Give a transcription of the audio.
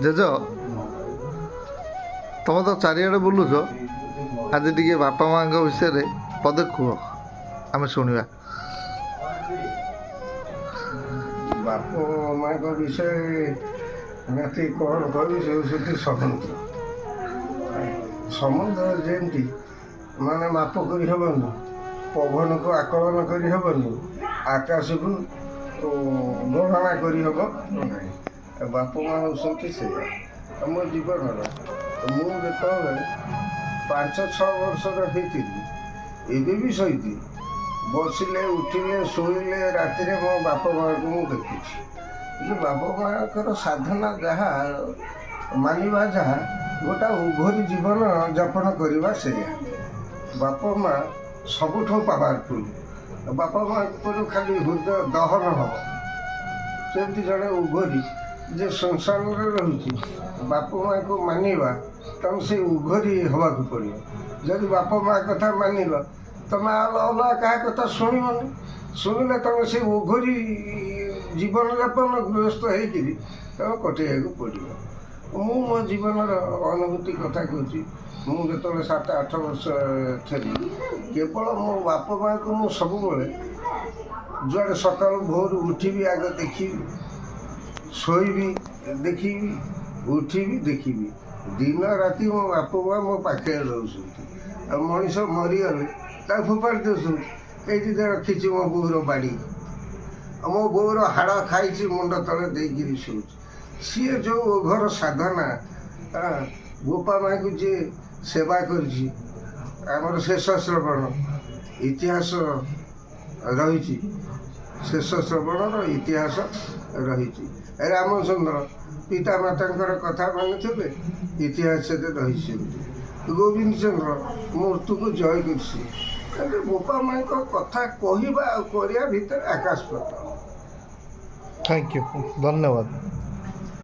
ଜେଜ, ତମେ ତ ଚାରିଆଡ଼େ ବୁଲୁଛ, ଆଜି ଟିକେ ବାପା ମାଆଙ୍କ ବିଷୟରେ ପଦେ କୁହ, ଆମେ ଶୁଣିବା। ବାପ ମାଆଙ୍କ ବିଷୟରେ ନାତି କ'ଣ କହିବି? ସେ ହେଉଛନ୍ତି ସମୁଦ୍ର। ସମୁଦ୍ର ଯେମିତି ମାନେ ମାପ କରିହେବନି, ପବନକୁ ଆକଳନ କରିହେବନି, ଆକାଶକୁ ଗଣନା କରିହେବ ନାହିଁ, ବାପା ମା ହେଉଛନ୍ତି ସେଇଆ। ଆମ ଜୀବନର ମୁଁ ଯେତେବେଳେ 5-6 ବର୍ଷର ହେଇଥିଲି, ଏବେ ବି ସହିତ ବସିଲେ, ଉଠିଲେ, ଶୋଇଲେ, ରାତିରେ ମୋ ବାପା ମାଆଙ୍କୁ ମୁଁ ଦେଖୁଛି। ଯେ ବାପା ମାଆଙ୍କର ସାଧନା ଯାହା, ମାନିବା ଯାହା, ଗୋଟା ଉଭରି ଜୀବନ ଯାପନ କରିବା ସେଇଆ। ବାପା ମା ସବୁଠୁ ପାୱାରଫୁଲ୍। ବାପା ମାଆଙ୍କର ଖାଲି ହୃଦୟ ଦହନ ହେବ। ସେମିତି ଜଣେ ଉଭରି ଯେ ସଂସାରରେ ରହୁଛି, ବାପା ମାଆଙ୍କୁ ମାନିବା, ତମେ ସେଇ ଉଘରି ହେବାକୁ ପଡ଼ିବ। ଯଦି ବାପା ମା କଥା ମାନିଲ, ତମେ ଆଉ ଅଲଗା କାହା କଥା ଶୁଣିବନି। ଶୁଣିଲେ ତମେ ସେଇ ଉଘରି ଜୀବନଯାପନ ଗୃହସ୍ଥ ହେଇକିରି ତମେ କଟେଇବାକୁ ପଡ଼ିବ। ମୁଁ ମୋ ଜୀବନର ଅନୁଭୂତି କଥା କହୁଛି। ମୁଁ ଯେତେବେଳେ 7-8 ବର୍ଷ ଥିଲି, କେବଳ ମୋ ବାପା ମାଆଙ୍କୁ ମୁଁ ସବୁବେଳେ ଯୁଆଡ଼େ ସକାଳୁ ଭୋରୁ ଉଠିବି ଆଗ ଦେଖିବି, ଶୋଇବି ଦେଖିବି, ଉଠିବି ଦେଖିବି। ଦିନ ରାତି ମୋ ବାପା ମା ମୋ ପାଖରେ ରହୁଛନ୍ତି। ଆଉ ମଣିଷ ମରିଗଲେ ତାକୁ ଫୋପାଡ଼ି ଦେଉଛନ୍ତି। ଏଇଠି ରଖିଛି ମୋ ବୋଉର ବାଡ଼ି, ଆଉ ମୋ ବୋଉର ହାଡ଼ ଖାଇଛି, ମୁଣ୍ଡ ତଳେ ଦେଇକିରି ଶୋଉଛି। ସିଏ ଯେଉଁ ଘର ସାଧନା, ବୋପା ମାଆଙ୍କୁ ଯିଏ ସେବା କରିଛି, ଆମର ଶେଷ ଶ୍ରବଣ ଇତିହାସ ରହିଛି। ଶେଷ ଶ୍ରବଣର ଇତିହାସ ରହିଛି। ରାମଚନ୍ଦ୍ର ପିତାମାତାଙ୍କର କଥା ମାନୁଥିଲେ, ଇତିହାସରେ ରହିଛନ୍ତି। ଗୋବିନ୍ଦ ଚନ୍ଦ୍ର ମୃତ୍ୟୁକୁ ଜୟ କରିଛି। କିନ୍ତୁ ବୋପା ମାଆଙ୍କ କଥା କହିବା ଆଉ କରିବା ଭିତରେ ଆକାଶ ପାତାଳ। Thank you, ଧନ୍ୟବାଦ।